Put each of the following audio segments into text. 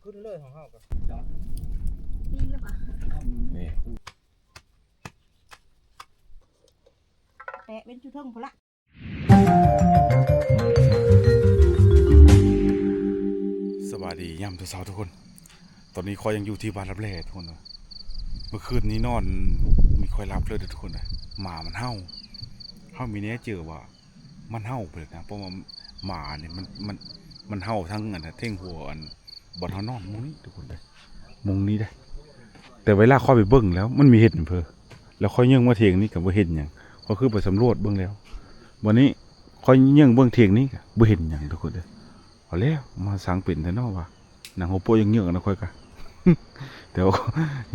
ຂຶ້ນເລີຍຂອງເຮົາກໍຈອດ ປີນແລ້ວປະ ນີ້ ແປະເປັນຈຸເທິງພຸ້ນລະ. ສະບາຍດີຍາມເຊົ້າໆ ທຸກຄົນ. ຕອນນີ້ຂ້ອຍຍັງຢູ່ທີ່ບ້ານລັບແລທຸກຄົນ. ເມື່ອຄືນນີ້ນອນ ມີຂ້ອຍຫຼັບເລີຍເດີທຸກຄົນເດີ. ໝາມັນເຫົ່າ. ເຮົາມີແນວເຈີວ່າ ມັນເຫົ່າໄປເລີຍນະ ເພາະວ່າໝານີ້ມັນ ມັນ ມັນເຫົ່າທັງອັນນະ ເທິງຫົວອັນບ່ອນເຮົານອນມຸງນີ້ທຸກຄົນເດີ ມຸງນີ້ເດ້. ແຕ່ເວລາຂ້ອຍໄປເບິ່ງແລ້ວ ມັນມີເຫັນເພີ ແລ້ວຂ້ອຍຍ່າງມາເທິງນີ້ກໍບໍ່ເຫັນຫຍັງ. ຂ້ອຍຄືໄປສຳຫຼວດເບິ່ງແລ້ວ ບັດນີ້ຂ້ອຍຍ່າງເບິ່ງເທິງນີ້ກໍບໍ່ເຫັນຫຍັງທຸກຄົນເດີ. ເອົາແລ້ວ ມາສ້າງເປັນແທ້ເນາະວ່າ ໜັງຫົວໂປ້ຍເຫຍື້ອກໆນະຂ້ອຍກະ ແຕ່ວ່າ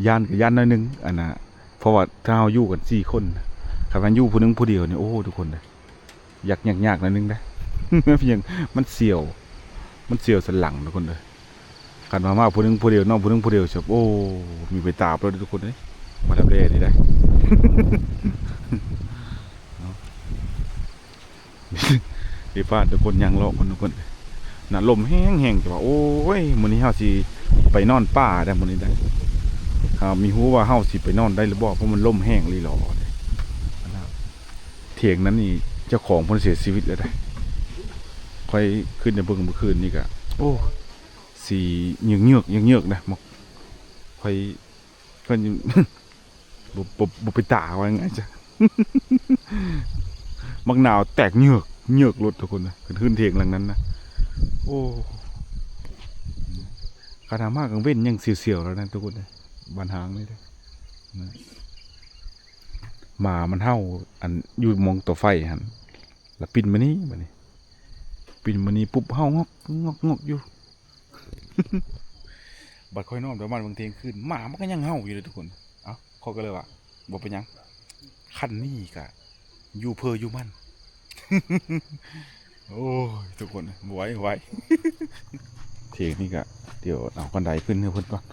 ຢ້ານກໍຢ້ານໜ້ອຍໜຶ່ງ ອັນນະ ເພາະວ່າຖ້າເຮົາຢູ່ກັນສີ່ຄົນ ຄັນແມ່ນຢູ່ຜູ້ໜຶ່ງຜູ້ດຽວນີ້ ໂອ້ ທຸກຄົນເດີ ຢາກ ຍາກໆໜ້ອຍໜຶ່ງເດ້ ມັນສຽວ ມັນສຽວສັນຫຼັງທຸກຄົນເດີ. ຄັນວ່າມາຜູ້ໜຶ່ງຜູ້ດຽວ ນອນຜູ້ໜຶ່ງຜູ້ດຽວ ໂອ້ ມີໄປຕາບແລ້ວທຸກຄົນເອີຍ ມາແລ້ວແດ່ນີ້ໄດ໋ ເນາະ. ທີ່ພາດທຸກຄົນຍ່າງເລາະກັນທຸກຄົນນະ. ລົມແຮງໆ ແຕ່ວ່າ ໂອ້ຍ ມື້ນີ້ເຮົາຊິໄປນອນປ່າໄດ໋ ມື້ນີ້ໄດ໋. ເຮົາມີຮູ້ວ່າເຮົາຊິໄປນອນໄດ້ຫຼືບໍ່ ເພາະມັນລົມແຮງອີ່ຫຼີເດ. ຖຽງນັ້ນນີ້ເຈົ້າຂອງເພິ່ນເສຍຊີວິດແລ້ວໄດ໋. ຂ້ອຍຂຶ້ນໄປເບິ່ງມື້ຄືນນີ້ກະ ໂອ້ ສີເຫຍື້ອກໆ ເຫຍື້ອກໆນະ. ຂ້ອຍ ຂ້ອຍ ບໍ່ ບໍ່ ບໍ່ເປັນຕາວ່າງ່າຍຊະ. ບັກໜາວແຕກເຫຍື້ອກເຫຍື້ອກໂລດທຸກຄົນນະ ຂຶ້ນ ຂຶ້ນຖຽງຫຼັງນັ້ນນະ. ໂອ້ ຂະໜາດມາກາງເວັນຍັງສຽວໆແລ້ວນະທຸກຄົນເອີຍ ບ້ານຮ້າງນີ້ເດ້. ໝາມັນເຫົ່າ ອັນ ຢູ່ໝ່ອງເຕົາໄຟຫັ້ນ ລະປິ່ນມານີ້ ບາດນີ້ ປິ່ນມານີ້ປຸບ ເຫົ່າງອກງອກງອກຢູ່. ບັດຂ້ອຍນອນປະມານເຖິງທ່ຽງຄືນ ໝາມັນກໍຍັງເຫົ່າຢູ່ເດ້ທຸກຄົນ. ເອົ້າ ຂ້ອຍກໍເລີຍວ່າ ບໍ່ເປັນຫຍັງ ຄັນນີ້ກະຢູ່ເພີຢູ່ມັນ. ໂອ້ຍ ທຸກຄົນ ບໍ່ໄຫວ ບໍ່ໄຫວ. ເທິງນີ້ກະ ດຽວເອົາຄັນໄດຂຶ້ນໃຫ້ເພິ່ນກ່ອນ.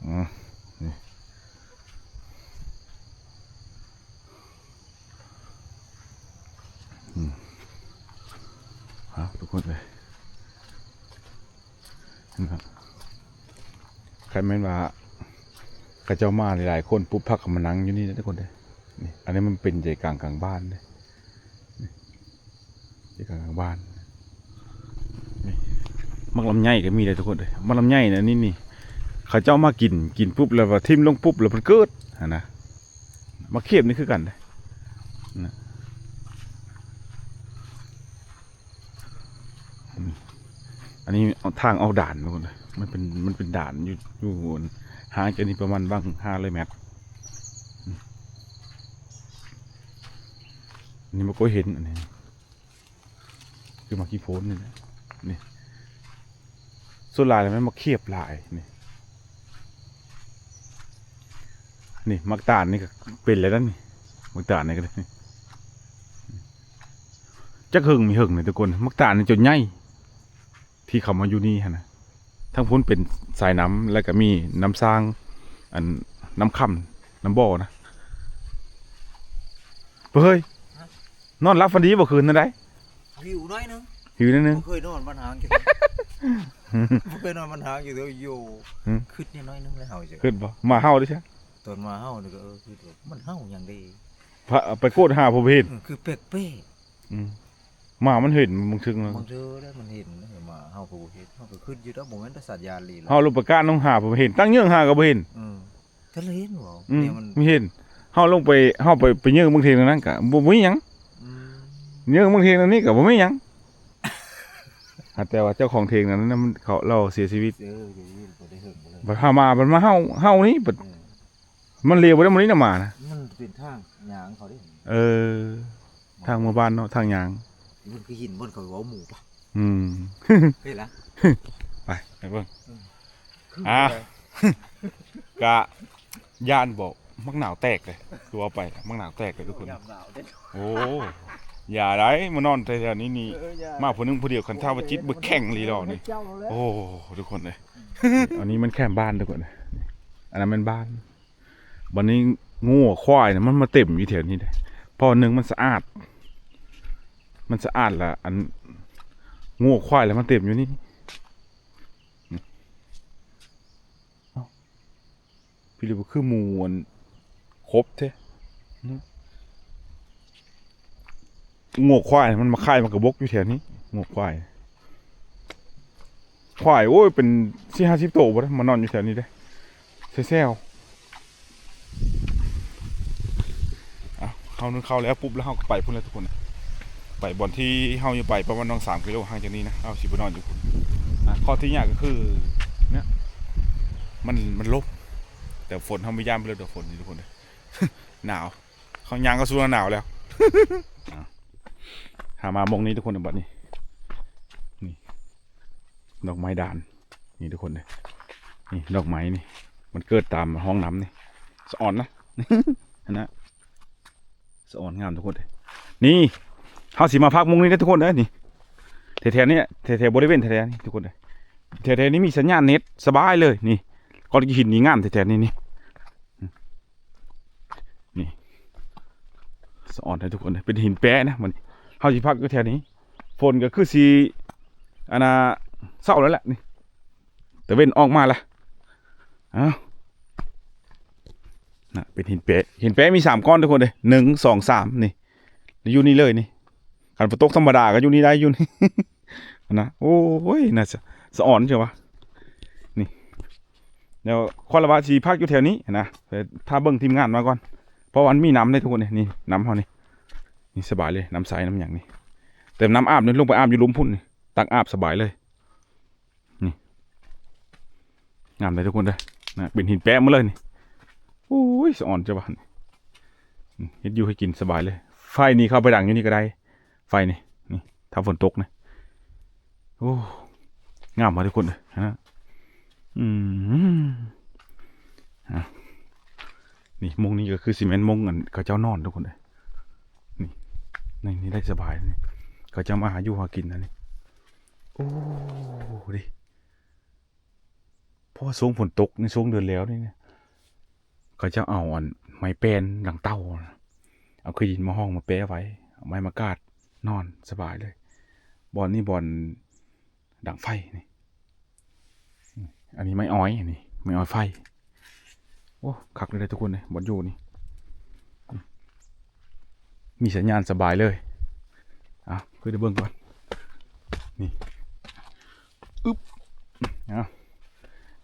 ອືມ ນີ້ ອືມ ເອົາ ທຸກຄົນເອີຍ ເຫັນບໍ່? ຄັນແມ່ນວ່າເຂົາເຈົ້າມາຫຼາຍໆຄົນປຸບ ພາກັນມານັ່ງຢູ່ນີ້ເດ້ທຸກຄົນເດ້. ນີ້ ອັນນີ້ມັນເປັນໃຈກາງ ກາງບ້ານເດ້. ນີ້ ໃຈກາງ ກາງບ້ານ. ນີ້ ໝາກລຳໄຍກໍມີເດ້ທຸກຄົນເດ້. ໝາກລຳໄຍນະ ນີ້ ນີ້ ເຂົາເຈົ້າມາກິນ ກິນປຸບແລ້ວວ່າຖິ້ມລົງປຸບ ແລ້ວມັນເກີດຫັ້ນນະ. ໝາກເຂບນີ້ຄືກັນເດ້ ນະ. ອືມ ອັນນີ້ເອົາທາງອອກດ່ານທຸກຄົນເດ້. ມັນເປັນ ມັນເປັນດ່ານຢູ່ ຢູ່ຫ່າງຈາກນີ້ປະມານຫວ່າງຫ້າຮ້ອຍແມັດ. ອືມ ອັນນີ້ບໍ່ຄ່ອຍເຫັນ ອັນນີ້ ຄືໝາກຂີ້ໂພນນີ້ແຫຼະ ນີ້ ສ່ວນຫຼາຍແລ້ວແມ່ນໝາກເຂບຫຼາຍ ນີ້ ນີ້ໝາກຕານນີ້ກໍເປັນແລ້ວນະ ນີ້ໝາກຕານນີ້ກໍໄດ້. ຈັກເຫິງມີເຫິງນີ້ທຸກຄົນ ໝາກຕານນີ້ຈົນໃຫຍ່ ທີ່ເຂົາມາຢູ່ນີ້ຫັ້ນນະ. ທາງພຸ້ນເປັນສາຍນ້ຳ ແລ້ວກໍມີນ້ຳສ້າງ ອັນ ນ້ຳຄຳ ນ້ຳບໍ່ນະ. ເຮີ້ຍ ນອນຫຼັບຝັນດີບໍ່ຄືນນັ້ນໃດ? ຫິວໜ້ອຍໜຶ່ງ ຫິວໜ້ອຍໜຶ່ງ. ບໍ່ເຄີຍນອນບ້ານຮ້າງຈັກ ບໍ່ເຄີຍນອນບ້ານຮ້າງຈັກເທື່ອ. ໂຢ ອືມ ຄິດໜ້ອຍໜຶ່ງແລ້ວເຮົາ ຄິດບໍ່? ໝາເຫົ່າເດ້ຊະ. ຕອນໝາເຫົ່ານີ້ກໍ ເອີ ຄິດວ່າມັນເຫົ່າຫຍັງເດ້? ພະ ໄປກວດຫາບໍ່ເຫັນ ເອີ ຄືແປກໆ. ອືມ ໝາມັນເຫັນບາງເທື່ອ ບາງເທື່ອໄດ້ມັນເຫັນ ໝາເຮົາກໍບໍ່ເຫັນ ເຮົາກໍຄິດຢູ່ດອກ ບໍ່ແມ່ນແຕ່ສັດຍານລີ ເຮົາລົງໄປການນ້ອງຫາບໍ່ເຫັນ ຕັ້ງເຍືອງຫາກໍບໍ່ເຫັນ. ເອີ ກໍເລີຍເຫັນບໍ່? ອືມ ແນວມັນ ມີເຫັນ ເຮົາລົງໄປ ເຮົາໄປ ໄປເຍືອງເບິ່ງເຖງນັ້ນກໍບໍ່ ບໍ່ມີຫຍັງ. ອືມ ເຍືອງເບິ່ງເຖງນັ້ນນີ້ກໍບໍ່ມີຫຍັງ. ຫາແຕ່ວ່າເຈົ້າຂອງເຖງນັ້ນ ມັນ ເຂົາ ລາວເສຍຊີວິດ. ເອີ ເສຍຊີວິດບໍ່ໄດ້ເຖິງບໍ່ເລີຍ ບັດຫາມາ ບັດມາເຫົ່າ ເຫົ່ານີ້ ບັດ ເອີ ມັນລຽວບໍ່ໄດ້ ມື້ນີ້ນະໝານະ. ມັນເປັນທາງຍ່າງເຂົາເດ້. ເອີ ທາງເມືອບ້ານເນາະ ທາງຍ່າງ. ມັນຄືຫີນບ່ອນເຂົາເວົ້າໝູປະ? ອືມ ເຫັນລະ ໄປ ໄປເບິ່ງ. ອືມ ອ່າ ກະຢ້ານບໍ່ ໝາກໜາວແຕກເດ້ ຄືວ່າໄປໝາກໜາວແຕກເດ້ທຸກຄົນ. ໂອ້ ຢ່າໄດ໋ ມານອນແຖວໆນີ້ນີ້ ເອີ ມາຜູ້ໜຶ່ງຜູ້ດຽວ ຄັນຖ້າວ່າຈິດບໍ່ແຂງອີ່ຫຼີດອກນີ້. ໂອ້ ທຸກຄົນເອີຍ ອັນນີ້ມັນແຄມບ້ານທຸກຄົນ. ອັນນັ້ນແມ່ນບ້ານ ບັດນີ້ງົວຄວາຍນະ ມັນມາເຕັມຢູ່ແຖວນີ້ເດ້ ເພາະວ່າໜຶ່ງມັນສະອາດ ມັນສະອາດລະ ອັນງົວຄວາຍລະມາເຕັມຢູ່ນີ້. ເອົ້າ ພີ່ລິບຄືໝູ່ອັນຄົບແທ້. ງົວຄວາຍມັນມາຄາຍໝາກກະບົກຢູ່ແຖວນີ້. ງົວຄວາຍ ຄວາຍ ໂອ້ຍ ເປັນສີ່ຫ້າສິບໂຕບໍ່ໄດ້ ມານອນຢູ່ແຖວນີ້ເດ້ ແຊວໆ. ເອົ້າ ເຮົາໜຶ້ງເຂົ້າແລ້ວປຸບ ແລ້ວເຮົາກໍໄປພຸ້ນແຫຼະທຸກຄົນ. ໄປບ່ອນທີ່ເຮົາຢູ່ໄປປະມານສອງສາມກິໂລຫ່າງຈາກນີ້ນະ. ເຮົາຊິໄປນອນຢູ່ພຸ້ນ. ອາ ຂໍ້ທີ່ຍາກກໍຄື ເນຍ ມັນ ມັນລົມ. ແຕ່ຝົນ ເຮົາບໍ່ຢ້ານໄປເລີຍດອກຝົນນີ້ທຸກຄົນເດີ. ໜາວ ເຮົາຍ່າງເຂົ້າສູ່ໜາວແລ້ວ. ເອົາ ຫາມາໝ່ອງນີ້ທຸກຄົນ ບັດນີ້ ນີ້ ດອກໄມ້ດ່ານ ນີ້ທຸກຄົນເດີ. ນີ້ດອກໄມ້ນີ້ ມັນເກີດຕາມຮ່ອງນ້ຳນີ້ ສະອອນນະ ຫັ້ນນະ ສະອອນງາມທຸກຄົນເດີ. ນີ້ ເຮົາຊິມາພັກໝ່ອງນີ້ເດີທຸກຄົນເດີ. ນີ້ ແຖວໆນີ້ ແຖວໆບໍລິເວນແຖວໆນີ້ທຸກຄົນເດີ. ແຖວໆນີ້ມີສັນຍານເນັດສະບາຍເລີຍ. ນີ້ ກ້ອນຫີນນີ້ງາມແທ້ໆ ນີ້ ນີ້ ນີ້ ສະອອນໃຫ້ທຸກຄົນເດີ. ເປັນຫີນແປະນະ. ມັນ ເຮົາຊິພັກຢູ່ແຖວນີ້. ຝົນກໍຄືຊິ ອັນນ່າ ເຊົາແລ້ວແຫຼະນີ້ ຕາເວັນອອກມາລະ. ເອົ້າ ນະ ເປັນຫີນແປະ ຫີນແປະມີສາມກ້ອນທຸກຄົນເດີ. ໜຶ່ງ ສອງ ສາມ ນີ້ ຢູ່ນີ້ເລີຍນີ້. ຄັນຝົນຕົກທຳມະດາກໍຢູ່ນີ້ໄດ້ ຢູ່ນີ້ນະ. ໂອ້ຍ ໜ້າສະ ສະອອນຈັ່ງວະ ນີ້. ແລ້ວຂ້ອຍລະວ່າຊິພັກຢູ່ແຖວນີ້ນະ ຖ້າເບິ່ງທີມງານມາກ່ອນ ເພາະວ່າມັນມີນ້ຳເດ້ທຸກຄົນເດ້. ນີ້ນ້ຳເຮົານີ້ ນີ້ສະບາຍເລີຍ ນ້ຳໃສນ້ຳຫຍັງນີ້. ແຕ່ນ້ຳອາບນີ້ລົງໄປອາບຢູ່ລຸ່ມພຸ້ນນີ້ ຕັກອາບສະບາຍເລີຍ. ນີ້ ງາມເດ້ທຸກຄົນເດີ ນະ ເປັນຫີນແປະໝົດເລີຍນີ້. ໂອ້ຍ ສະອອນຈັ່ງວະ ເຮັດຢູ່ເຮັດກິນສະບາຍເລີຍ. ໄຟນີ້ເຂົ້າໄປດັງຢູ່ນີ້ກໍໄດ້ ໄຟນີ້ ນີ້ ຖ້າຝົນຕົກນີ້. ໂອ້ ງາມວ່າທຸກຄົນເອີຍ ຮະ ອືມ ອາ ນີ້ ມຸ້ງນີ້ກໍຄືຊິແມ່ນມຸ້ງອັນເຂົາເຈົ້ານອນທຸກຄົນເອີຍ. ນີ້ ໃນນີ້ໄດ້ສະບາຍນີ້ ເຂົາເຈົ້າມາຫາຢູ່ຫາກິນນະນີ້. ໂອ້ ເດ້ ເພາະວ່າຊ່ວງຝົນຕົກໃນຊ່ວງເດືອນແລ້ວນີ້ນະ ເຂົາເຈົ້າເອົາອັນໄມ້ແປ້ນຫຼັງເຕົ່າ ເອົາຂີ້ດິນມາຫ້ອງມາແປະໄວ້ ເອົາໄມ້ມາກາດນອນສະບາຍເລີຍ. ບ່ອນນີ້ບ່ອນດັງໄຟນີ້ ອັນນີ້ໄມ້ອ້ອຍ ອັນນີ້ໄມ້ອ້ອຍໄຟ. ໂອ້ ຄັກເລີຍເດ້ທຸກຄົນເດ້ ບ່ອນຢູ່ນີ້ ມີສັນຍານສະບາຍເລີຍ. ເອົາ ຄືໄດ້ເບິ່ງກ່ອນ ນີ້ ອຶບ ເອົາ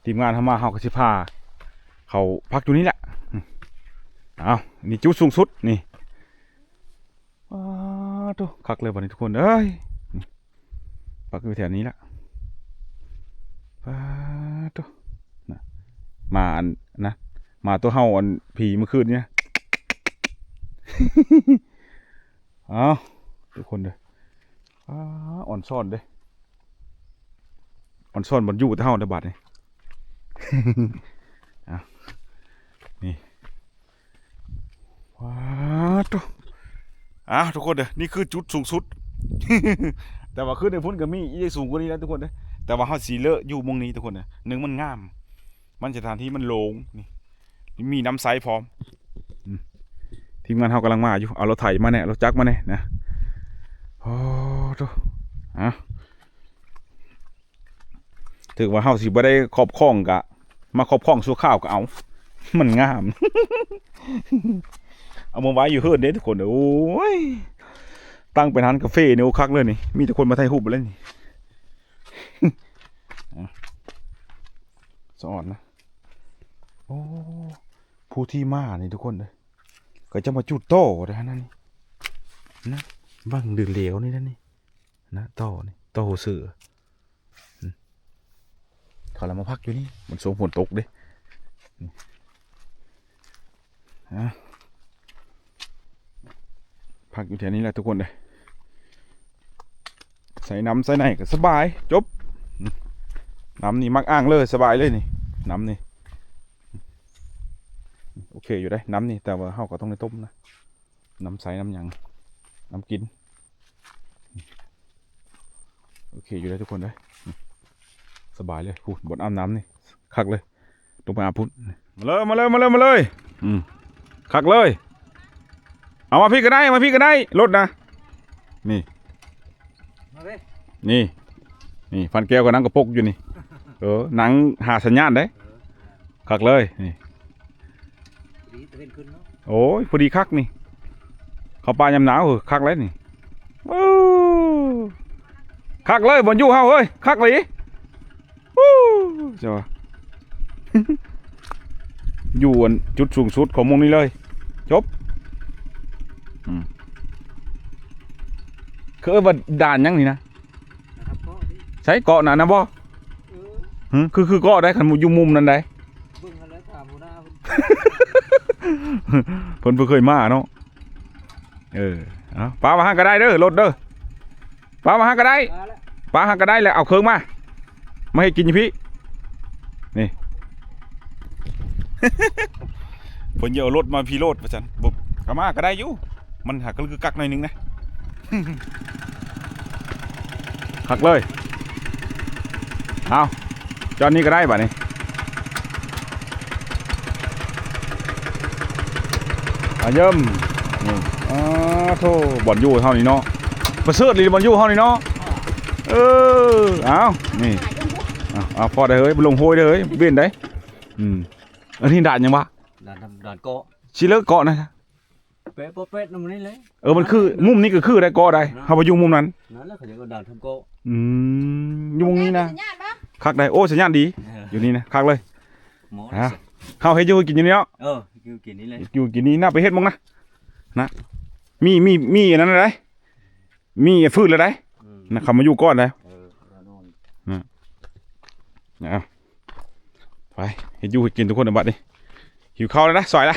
ທີມງານເຮົາມາ ເຮົາກໍຊິພາເຂົາພັກຢູ່ນີ້ແຫຼະ. ເອົາ ນີ້ຈຸດສູງສຸດນີ້. ອ້າໂທ້ ຄັກເລີຍບັດນີ້ທຸກຄົນເອີຍ ນີ້ ປັກຢູ່ແຖວນີ້ລະ. ປ້າໂທ້ ນະ ໝາອັນນະ ໝາຕົວເຫົ່າອັນຜີມື້ຄືນນີ້ນະ. ເອົາ ທຸກຄົນເດີ ອ້າ ອອນຊອນເດ້ ອອນຊອນບ່ອນຢູ່ແຕ່ເຮົາເດ້ບາດນີ້. ເອົາ ນີ້ ວ້າໂທ້ ອ້າວ ທຸກຄົນເດີ ນີ້ຄືຈຸດສູງສຸດ ແຕ່ວ່າຂຶ້ນໄປພຸ້ນກໍມີອີກສູງກວ່ານີ້ນະທຸກຄົນເດີ ແຕ່ວ່າເຮົາຊິເລີະຢູ່ໝ່ອງນີ້ທຸກຄົນເດີ. ໜຶ່ງ ມັນງາມ ມັນສະຖານທີ່ມັນໂລ່ງ ນີ້ ມີນ້ຳໃຊ້ພ້ອມ. ອືມ ທີມງານເຮົາກຳລັງມາຢູ່ ເອົາລົດໄຖມາແດ່ ລົດຈັກມາແດ່ນະ. ໂອ້ໂທ້ ເອົາ ຖືວ່າເຮົາຊິບໍ່ໄດ້ຄອບຄອງກະມາຄອບຄອງຊົ່ວຄາວກໍເອົາ ມັນງາມ. ເອົາມາໄວ້ຢູ່ເຮືອນເດ້ທຸກຄົນເດີ. ໂອ້ຍ ຕັ້ງເປັນຮ້ານກາເຟນີ້ ໂອ້ ຄັກເລີຍນີ້ ມີແຕ່ຄົນມາຖ່າຍຮູບເລີຍນີ້. ສະອອນນະ ໂອ້ ຜູ້ທີ່ມານີ້ທຸກຄົນເດີ ກໍຈະມາຈຸດຕໍ່ໄດ້ຫັ້ນນະນີ້ ນະ ເບິ່ງເດີແລ້ວນີ້ນະນີ້ ນະ ຕໍ່ນີ້ ຕໍ່ຫົວເສືອ ອືມ ເຂົາລະມາພັກຢູ່ນີ້ ມັນຊ່ວງຝົນຕົກເດ້ ນີ້ ອາ ພັກຢູ່ແຖວນີ້ແຫຼະທຸກຄົນເອີຍ ໃສ່ນ້ຳໃສ່ໃນກໍສະບາຍ ຈົບ ອືມ ນ້ຳນີ້ມັກອ່າງເລີຍ ສະບາຍເລີຍນີ້ ນ້ຳນີ້ ໂອເຄຢູ່ເດ້ ນ້ຳນີ້ ແຕ່ວ່າເຮົາກໍຕ້ອງໄດ້ຕົ້ມນະ ນ້ຳໃຊ້ ນ້ຳຫຍັງ ນ້ຳກິນ ໂອເຄຢູ່ເດ້ທຸກຄົນເດ້ ສະບາຍເລີຍ ພຸ້ນ ບ່ອນອາບນ້ຳນີ້ ຄັກເລີຍ ລົງໄປອາບພຸ້ນ ມາເລີຍ ມາເລີຍ ມາເລີຍ ມາເລີຍ ອືມ ຄັກເລີຍ ເອົາມາພີ້ກໍໄດ້ ມາພີ້ກໍໄດ້ ລົດນະ ນີ້ ນີ້ ນີ້ ຟັນແກ້ວກໍນັ່ງກະປົກຢູ່ນີ້. ເອີ ນັ່ງຫາສັນຍານເດ້. ເອີ ຄັກເລີຍນີ້. ດີຕາເວັນຂຶ້ນເນາະ. ໂອ້ຍ ພໍດີຄັກນີ້ ເຂົ້າປ່າຍາມໜາວ. ເອີ ຄັກເລີຍນີ້. ໂອ້ ຄັກເລີຍບ່ອນຢູ່ເຮົາເອີຍ ຄັກອີ່ຫຼີ. ໂອ້ ເຈົ້າວ່າ ຢູ່ອັນຈຸດສູງສຸດຂອງໝ່ອງນີ້ເລີຍ. ຈົບ. ອືມ ຄືເອີ້ນວ່າດ່ານຫຍັງນີ້ນະ? ໃສເກາະນັ້ນນະບໍ່? ເອີ ຫຶ ຄື ຄືເກາະໃດ ຄັນຢູ່ມຸມນັ້ນໃດ. ເບິ່ງຫັ້ນແຫຼະ ຖາມຫົວໜ້າເພິ່ນ ເພິ່ນບໍ່ເຄີຍມາເນາະ. ເອີ ເອົາ ປາມາຫັ້ນກໍໄດ້ເດີ ລົດເດີ ປາມາຫັ້ນກໍໄດ້ ປາແລ້ວ ປາຫັ້ນກໍໄດ້ແລ້ວ ເອົາເຄື່ອງມາ ມາເຮັດກິນຢູ່ພີ້. ນີ້ ເພິ່ນຈະເອົາລົດມາພີ້ໂລດວ່າຊັ້ນ. ບໍ່ ກໍມາກໍໄດ້ຢູ່ ມັນຫາກະລຶກກັກໜ້ອຍໜຶ່ງນະ. ຄັກເລີຍ. ເອົາ ຈອດນີ້ກໍໄດ້ບາດນີ້. ອາ ເຢິມ ນີ້ ອາ ໂທ້ ບ່ອນຢູ່ເຮົານີ້ເນາະ ປະເສີດອີ່ຫຼີບ່ອນຢູ່ເຮົານີ້ເນາະ. ເອີ ເອົາ ນີ້ ເອົາ ເອົາ ພໍໄດ້ເຮີ້ຍ ບໍ່ລົງໂຮຍເດີເຮີ້ຍ ເວັນໄດ໋. ອືມ ອັນນີ້ດ່ານຫຍັງວະ? ດ່ານທຳ ດ່ານເກາະ ຊິເລີກເກາະນະ. ເປະບໍ່ເປະນຳນີ້ເລີຍ. ເອີ ມັນຄືມຸມນີ້ກໍຄືໄດ້ເກາະໄດ໋ ເຮົາໄປຢູ່ມຸມນັ້ນ ນັ້ນແຫຼະເຂົາເອີ້ນວ່າດ່ານທຳເກາະ. ອືມ ຢູ່ໝ່ອງນີ້ນະ ຄັກໄດ໋. ໂອ້ ສັນຍານດີ ເອີ ຢູ່ນີ້ນະ ຄັກເລີຍ. ເຮົາເຮັດຢູ່ກິນຢູ່ນີ້ເນາະ. ເອີ ຢູ່ກິນນີ້ແຫຼະ ຢູ່ກິນນີ້ນະ ໄປເຮັດໝ່ອງນະ ນະ ມີ ມີ ມີອັນນັ້ນໄດ໋ ມີຟືນແລ້ວໄດ໋. ອືມ ນະ ເຂົາມາຢູ່ກ່ອນໄດ໋. ເອີ ນະ ເອົາ ໄປ ເຮັດຢູ່ເຮັດກິນທຸກຄົນ ບັດນີ້ ຫິວເຂົ້າແລ້ວນະ ສວຍລະ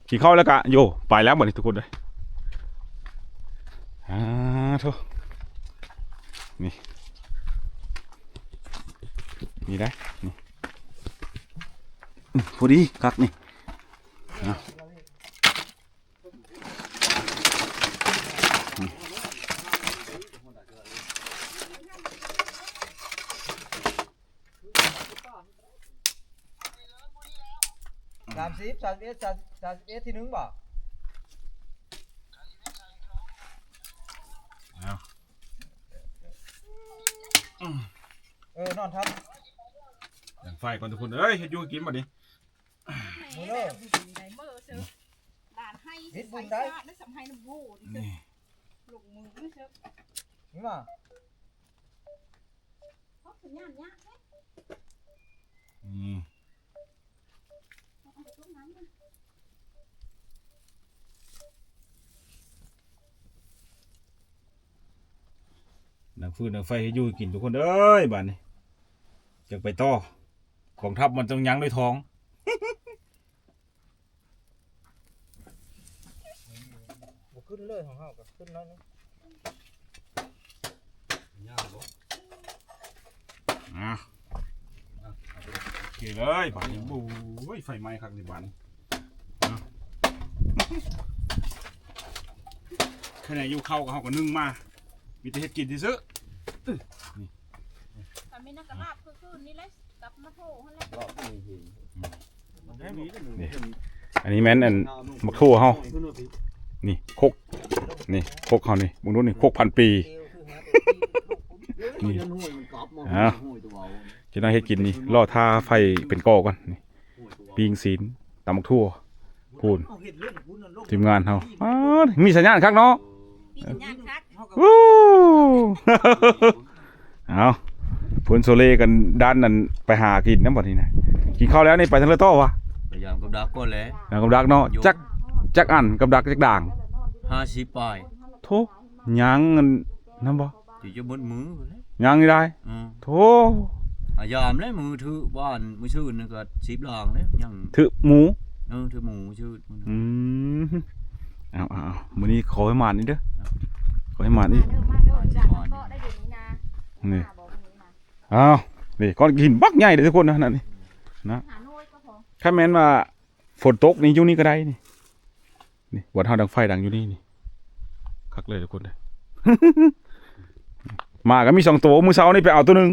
ກິນເຂົ້າແລ້ວກະ ໂຢ ໄປແລ້ວບັດນີ້ທຸກຄົນເອີຍ. ອາ ໂທ້ ນີ້ ນີ້ໄດ໋ ນີ້ ອືມ ພໍດີຄັກນີ້ ເອົາ. ສາມສິບ ສາມສິບເອັດ ສາມສິບເອັດ ທີໜຶ່ງບໍ່? ເອົາ ເອີ ນອນທັບ ດັງໄຟກ່ອນທຸກຄົນເອີຍ ເຮັດຢູ່ກິນບັດນີ້. ມື້ເລີ ເຮັດບຸນໄດ້ ນີ້ ລົງມືເດີ ນີ້ມາ ອືມ ດັງຟືນດັງໄຟໃຫ້ຢູ່ໃຫ້ກິນທຸກຄົນເອີຍ ບາດນີ້ ຈັ່ງໄປຕໍ່ ກອງທັບມັນຕ້ອງຍັງດ້ວຍທອງ. ບໍ່ຂຶ້ນເລີຍ ຂອງເຮົາກໍຂຶ້ນໜ້ອຍໜຶ່ງ ຍາກບໍ່? ອ່າ ໂອເຄເລີຍບາດນີ້. ໂອ້ຍ ໄຟໄໝ້ຄັກນີ້ບາດນີ້ ເນາະ ຂະແໜງຢູ່ເຂົ້າກໍເຮົາກໍໜຶ້ງມາ ມີແຕ່ເຮັດກິນຊື່ໆ ນີ້ ຖ້າມີນ້ຳກະລາບຄືຄືນີ້ແຫຼະ ກັບມາໂທຫັ້ນແຫຼະ ນີ້ ອັນນີ້ແມ່ນອັນໝາກຖົ່ວເຮົາ ນີ້ຄົກ ນີ້ຄົກເຮົານີ້ ເບິ່ງດູນີ້ ຄົກພັນປີ ນີ້ ເອົາ ຊິຕ້ອງເຮັດກິນນີ້ ລໍຖ້າໄຟເປັນກໍ່ກ່ອນ ນີ້ ປີ້ງຊີ້ນ ຕຳໝາກຖົ່ວ ພຸ້ນ ທີມງານເຮົາ ປາດ ມີສັນຍານຄັກເນາະ ມີສັນຍານຄັກ ວູ້ ເອົາ ເພິ່ນໂຊເລກັນດ້ານນັ້ນ ໄປຫາກິນນຳບັດນີ້ນະ ກິນເຂົ້າແລ້ວນີ້ ໄປທາງໃດຕໍ່ວະ? ໄປຢາມກັບດັກກ່ອນແຫຼະ ຢາມກັບດັກເນາະ ຈັກ ຈັກອັນ ກັບດັກຈັກດ່າງ? ຫ້າສິບປາຍ ໂທ້ ຍັງອັນນັ້ນບໍ່? ຊິຈະໝົດມື້ພຸ້ນແຫຼະ ຍັງນີ້ໄດ້ ອືມ ໂທ້ ອາ ຢາມແຫຼະ ມື້ຖືກບ້ານ ມື້ຊື່ນນີ້ກໍສິບຫຼັງແລ້ວ ຍັງຖືກໝູ ເອີ ຖືກໝູມື້ຊື່ນ ອືມ ເອົາໆໆ ມື້ນີ້ຂໍໃຫ້ໝານອີກເດີ ຂໍໃຫ້ໝານອີກ ມາເດີ ມາເດີ ມາເດີ ຈາກເກາະໄດ້ດຽວນີ້ນະ ນີ້ ເອົາ ນີ້ ກ້ອນຫີນບັກໃຫຍ່ເດີທຸກຄົນນະ ນັ້ນນີ້ນະ ຫາໜ່ວຍກໍພໍ ຄັນແມ່ນວ່າຝົນຕົກນີ້ ຢູ່ນີ້ກໍໄດ້ນີ້ ນີ້ ບ່ອນເຮົາດັງໄຟດັງຢູ່ນີ້ນີ້ ຄັກເລີຍທຸກຄົນເດີ ໝາກໍມີສອງໂຕ ມື້ເຊົ້ານີ້ໄປເອົາໂຕໜຶ່ງ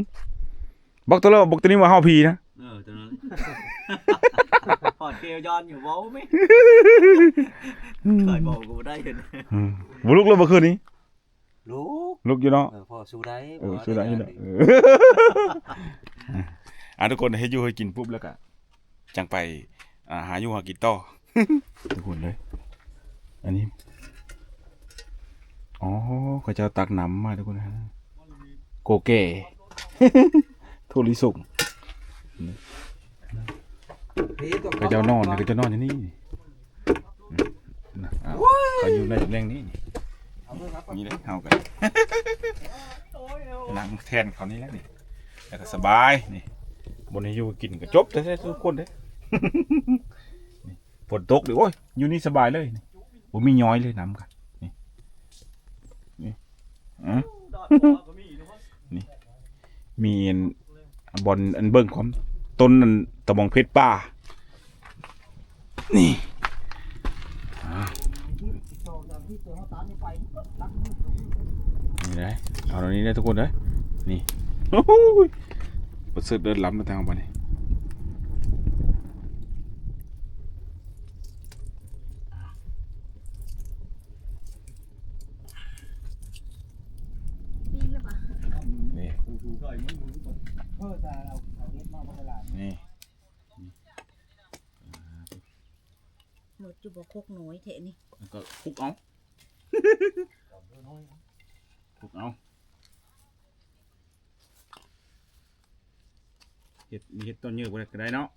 ບັກໂຕເລີ ບັກໂຕນີ້ວ່າເຮົາຜີນະ ເອີ ໂຕນັ້ນ ຮອດເກວຢ້ອນຢູ່ ເວົ້າແມ ອືມ ເຄີຍເວົ້າກໍບໍ່ໄດ້ເຫັນ ອືມ ບໍ່ລຸກເລີຍເມື່ອຄືນນີ້ ລຸກ ລຸກຢູ່ເນາະ ເອີ ພໍສູ້ໄດ້ ເອີ ພໍສູ້ໄດ້ຢູ່ເນາະ ເອີ ອ່າ ທຸກຄົນເຮັດຢູ່ເຮັດກິນປຸບແລ້ວກະ ຈັ່ງໄປ ອ່າ ຫາຢູ່ຫາກິນຕໍ່ ທຸກຄົນເດີ. ອັນນີ້ ອໍ ເຂົາເຈົ້າຕັກນ້ຳມາ ທຸກຄົນ ໂກແກ່ ຖົ່ວລິສົງ ເຂົາເຈົ້ານອນ ເຂົາເຈົ້ານອນຢູ່ນີ້ ອືມ ນະ ເຂົາຢູ່ໃນຕຳແໜ່ງນີ້ ນີ້ເດ້ ເຮົາກໍນັ່ງແທ່ນເຂົານີ້ແຫຼະນີ້ ແລ້ວກໍສະບາຍນີ້ ບ່ອນໃຫ້ຢູ່ກິນກໍຈົບແທ້ໆ ທຸກຄົນເດ້ ນີ້ ຝົນຕົກເດ້ ໂອ້ຍ ຢູ່ນີ້ສະບາຍເລີຍນີ້ ບໍ່ມີຍ້ອຍເລີຍ ນ້ຳກໍ ນີ້ ນີ້ ອືມ ນີ້ ມີອັນ ບ່ອນອັນເບິ່ງຄວາມ ຕົ້ນອັນຕະບອງເພັດປ່າ ນີ້ ນີ້ໄດ໋ ເອົາແນວນີ້ເດີທຸກຄົນເດີ ນີ້ ໂອ້ໂຫ ປະເສີດເລີດລ້ຳແລ້ວທາງບາດນີ້ ປີນແລ້ວປະ ນີ້ ນີ້ ໝົດຢູ່ບໍ່ ຄົກນ້ອຍແທ້ນີ້ ກໍຄຸກເອົາ ຄຸກເອົາ ເຮັດ ເຮັດຕອນເຍີ້ບໍ່ໄດ້ກໍໄດ້ເນາະ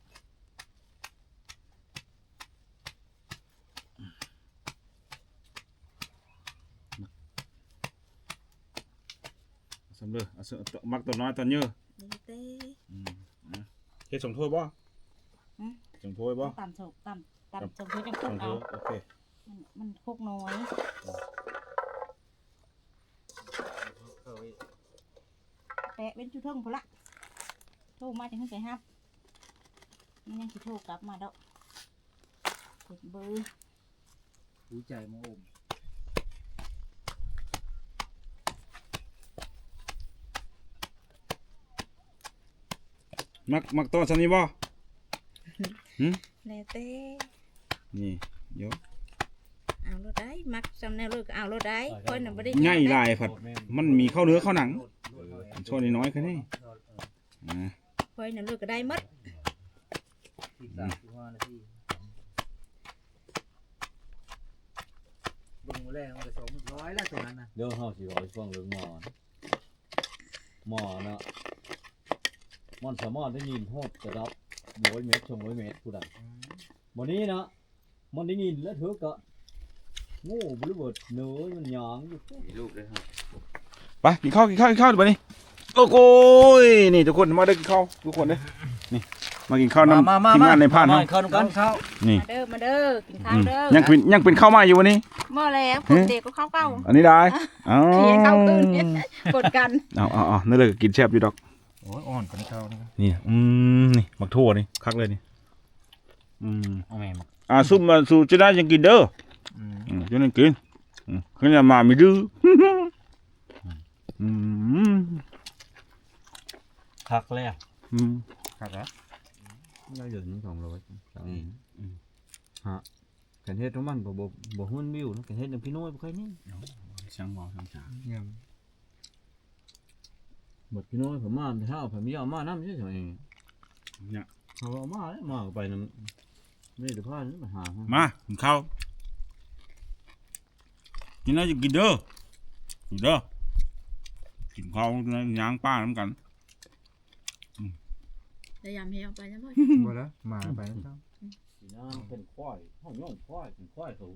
ເອົາສ່ຳເລີຍ ເອົາສ່ຳ ມັກຕອນນ້ອຍຕອນເຍີ້ ແລ້ວແຕ່ ອືມ ນະ ເຮັດສອງຖ້ວຍບໍ່? ຫືມ ສອງຖ້ວຍບໍ່? ຕຳສອງ ຕຳ ຕຳສອງຖ້ວຍ ຈັງຄົກເອົາ ໂອເຄ ມັນ ມັນຄົກນ້ອຍ ແປະເວັນຈຸເທິງພຸ້ນລະ ໂທມາຈັ່ງຂຶ້ນໄປຮັບ ມັນຍັງຊິໂທກັບມາດອກ ເຮັດເບີ ຮູ້ໃຈມາອົມ ມັກ ມັກຕໍ່ສ່ຳນີ້ບໍ່? ຫືມ? ແລ້ວແຕ່ ນີ້ ໂຢ ເອົາໂລດໄດ໋ ມັກສ່ຳແນວເລີກກໍເອົາໂລດໄດ໋ ຂ້ອຍນະບໍ່ໄດ້ ໃຫຍ່ຫຼາຍພັດ ມັນມີເຂົ້າເນື້ອເຂົ້າໜັງ ເອີ ອັນຊ້ອນນ້ອຍໆ ແຄ່ນີ້ ອ່າ ຂ້ອຍນະເລີກກໍໄດ້ໝົດ ອືມ ເບິ່ງມື້ແລງມັນກໍສອງຮ້ອຍແລ້ວໂຕນັ້ນນະ ດຽວເຮົາຊິເວົ້າໃຫ້ຟັງເລື່ອງໝໍ້ ໝໍ້ເນາະ ມັນສາມາດໄດ້ຍິນຮອດລະດັບຮ້ອຍແມັດ ສອງຮ້ອຍແມັດ ຜູ້ໃດ ອືມ ມື້ນີ້ນະ ມັນໄດ້ຍິນແລ້ວເທີກະ ໂງ່ບໍລິເວີດເນີ ມັນຍ່າງຢູ່ ມີລູກເດ້ ໄປກິນເຂົ້າ ກິນເຂົ້າ ກິນເຂົ້າບາດນີ້ ໂອ້ໂຫຍ ນີ້ທຸກຄົນ ມາເດີກິນເຂົ້າທຸກຄົນເດີ ນີ້ ມາກິນເຂົ້ານຳ ມາ ມາ ທີມງານ ມາ ໃນພານເຮົາ ມາກິນເຂົ້ານຳກັນ ນີ້ ມາເດີ ມາເດີ ກິນເຂົ້າເດີ ອືມ ຍັງເປັນ ຍັງເປັນເຂົ້າໃໝ່ຢູ່ບາດນີ້ ບໍ່ແລ້ວ ຄົນເດກກໍເຂົ້າເກົ່າ ອັນນີ້ໄດ້ ເອົາ ເຂົ້າຄືນ ກົດກັນ ເອົາໆໆ ນັ້ນເລີຍກໍກິນແຊບຢູ່ດອກ ໂອ້ຍ ອ່ອນປານເກົ່ານີ້ ນີ້ ອືມ ນີ້ ໝາກຖົ່ວນີ້ ຄັກເລີຍນີ້ ອືມ ເອົາແມ່ ອ່າ ຊຸມ ອ່າ ສູ່ເຈົ້ານາຍຈັ່ງກິນເດີ ອືມ ອືມ ເຈົ້ານາຍກິນ ອືມ ຄືນມາມີດື້ ອືມ ຄັກແລ້ວ ອືມ ຄັກແລ້ວ ໄດ້ເດືອນໜຶ່ງສອງຮ້ອຍ ອືມ ອືມ ຮະ ຄັນເຮັດຂອງມັນບໍ່ ບໍ່ ບໍ່ຮວນວິວນະ ຄັນເຮັດນຳພີ່ນ້ອຍບໍ່ຄ່ອຍມີ ເອົາ ຊ່າງເວົ້າຊ່າງຈາ ແມ່ນ ບັດພີ່ນ້ອຍເພິ່ນມາແຕ່ເຊົ້າ ເພິ່ນບໍ່ຢາກມານຳເດ້ ເຈົ້າເອງ ເນາະ ເຂົາເອົາມາເດ້ ມາກໍໄປນຳ ມີແຕ່ພາໄປຫາ ມາກິນເຂົ້າ ກິນແລ້ວຈະກິນເດີ ກິນເດີ ກິນເຂົ້າຍ່າງປ່ານຳກັນ ອືມ ແລ້ວຍາມແຮງໄປນຳບໍ່ ບໍ່ລະ ມາໄປນຳເຈົ້າ ອືມ ຊິນາເປັນຄວາຍ ເຮົາຍ້ອນຄວາຍ ເປັນຄວາຍເຂົາ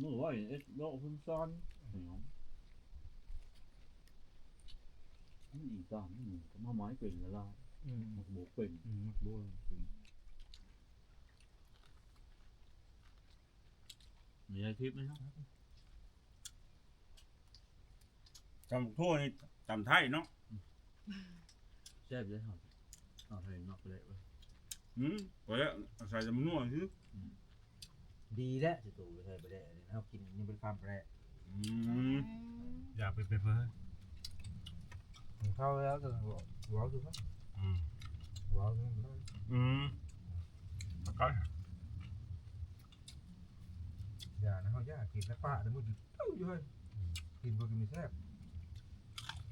ມື້ວາຍເອັດເລາະເພິ່ນສອນ ອືມ ມັນອີກຕາມ ອືມ ກໍມາໄມ້ເປັນລະລາຍ ອືມ ມັນບໍ່ເປັນ ອືມ ມັນບໍ່ເປັນ ມີອາຊີບໄໝ? ຕຳທົ່ວນີ້ຕຳໄທເນາະ ແຊບເດ້ ເຮົາ ເຮົາໄທມັກແປະເວີຍ ອືມ ແປະ ໃສ່ແຕ່ໝາກນົວຊື່ ອືມ ດີແຫຼະ ຊິໂຕໄປໃສ່ແປະ ອັນນີ້ເຮົາກິນຍັງບໍ່ໄດ້ຄຳແປະ ອືມ ຢາກເປັນເປເປີ ກິນເຂົ້າແລ້ວກໍເວົ້າ ເວົ້າຄືເກົ່າ ອືມ ເວົ້າຄືເກົ່າ ອືມ ປະກາດ ຢ່ານະ ເຮົາຢ່າກິນແລ້ວປະເດີ ມື້ເຊົ້າຢູ່ເຮີ້ຍ ອືມ ກິນບໍ່ກິນແຊບ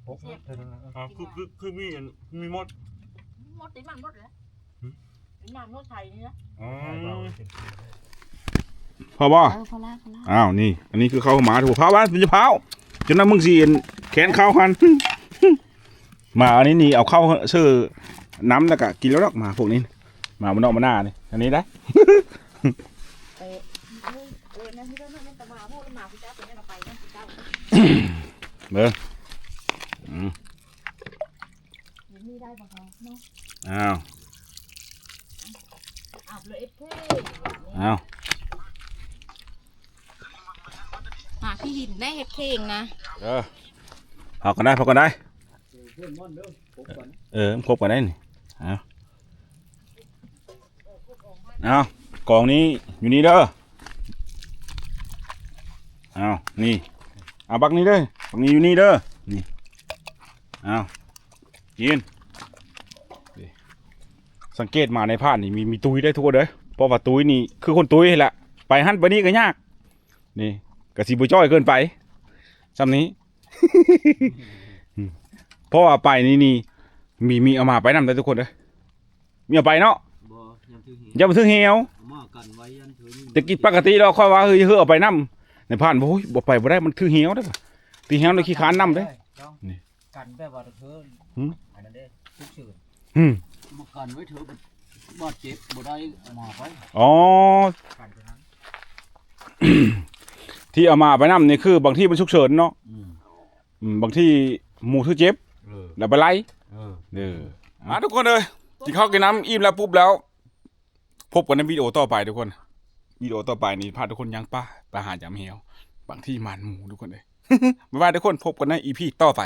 ຫົກເທື່ອນັ້ນນະ ອ່າ ຄື ຄື ຄືມີອັນ ມີໝົດ ໝົດຕິ ມັນໝົດແລ້ວ ຫຶ ມັນໝົດໄທນີ້ນະ ອໍ ພໍບໍ່? ເອີ ພໍລະ ພໍລະ ອ້າວ ນີ້ ອັນນີ້ຄືເຂົ້າໝາ ໂອ້ ພາວ ພາວ ຢ່າພາວ ຈົນນະ ມຶງຊິອັນ ແຂນເຂົ້າຫັ້ນ ມາອັນນີ້ນີ້ ເອົາເຂົ້າເສີນຳ ແລ້ວກະກິນແລ້ວດອກ ມາພວກນີ້ ມາບ້ານນອກບ້ານນານີ້ ອັນນີ້ໄດ໋ ເອີ ເອີ ເບິ່ງ ອືມ ນີ້ໄດ້ບໍ່ເຮົາເນາະ ອ້າວ ອ້າວ ອ້າວ ຫາທີ່ຫີນໄດ້ເຮັດເຄງນະ ເອີ ເຜົາກັນໄດ້ ເຜົາກັນໄດ້ ເອີ ມັນຄົບກັນໄດ້ນີ້ ເອົາ ເອົາ ກອງນີ້ຢູ່ນີ້ເດີ ເອົາ ນີ້ ເອົາບັກນີ້ເດີ ບັກນີ້ຢູ່ນີ້ເດີ ນີ້ ເອົາ ກິນ ສັງເກດມາໃນພານນີ້ມີ ມີຕຸ້ຍເດ້ທຸກຄົນເດີ ເພາະວ່າຕຸ້ຍນີ້ຄືຄົນຕຸ້ຍຫັ້ນແຫຼະ ໄປຫັ້ນໄປນີ້ກໍຍາກ ນີ້ກໍຊິບໍ່ຈ້ອຍເກີນໄປ ຊ່ຳນີ້ ເພາະວ່າໄປນີ້ນີ້ ມີ ມີອາມ່າໄປນຳເດ້ທຸກຄົນເດີ ມີເອົາໄປເນາະ ບໍ່ ຢ້ານຖືກຫຽວ ຢ້ານມັນຖືກຫຽວ ອາມ່າກັນໄວ້ ຢ້ານຖືກ ແຕ່ກີ້ປະກະຕິແລ້ວຂ້ອຍວ່າ ເຮີ້ຍ ເຮີ້ຍ ເອົາໄປນຳ ໃນພານ ໂອ້ຍ ບໍ່ໄປບໍ່ໄດ້ ມັນຖືກຫຽວເດ້ ຖືກຫຽວໄດ້ຂີ້ຄ້ານນຳເດ້ ນີ້ ກັນແບບວ່າເທີ ຫຶ ອັນນັ້ນເດ້ ສຸກເສີນ ຫຶ ມາກັນໄວ້ເທີ ບາດເຈັບບໍ່ໄດ້ມາໄປ ອໍ ກັນເທົ່ານັ້ນ ທີ່ເອົາມາໄປນຳນີ້ ຄືບາງທີມັນສຸກເສີນເນາະ ອືມ ອືມ ບາງທີໝູຖືກເຈັບ ເອີ ແລ້ວໄປໄລ່ ເອີ ເອີ ມາທຸກຄົນເອີຍ ກິນເຂົ້າກິນນ້ຳອີ່ມແລ້ວປຸບແລ້ວ ພົບກັນໃນວິດີໂອຕໍ່ໄປທຸກຄົນ ວິດີໂອຕໍ່ໄປນີ້ພາທຸກຄົນຍ່າງປ່າ ໄປຫາຢາມແຮວ ບາງທີໝານໝູທຸກຄົນເອີຍ ບາຍບາຍທຸກຄົນ ພົບກັນໃນອີພີຕໍ່ໄປ.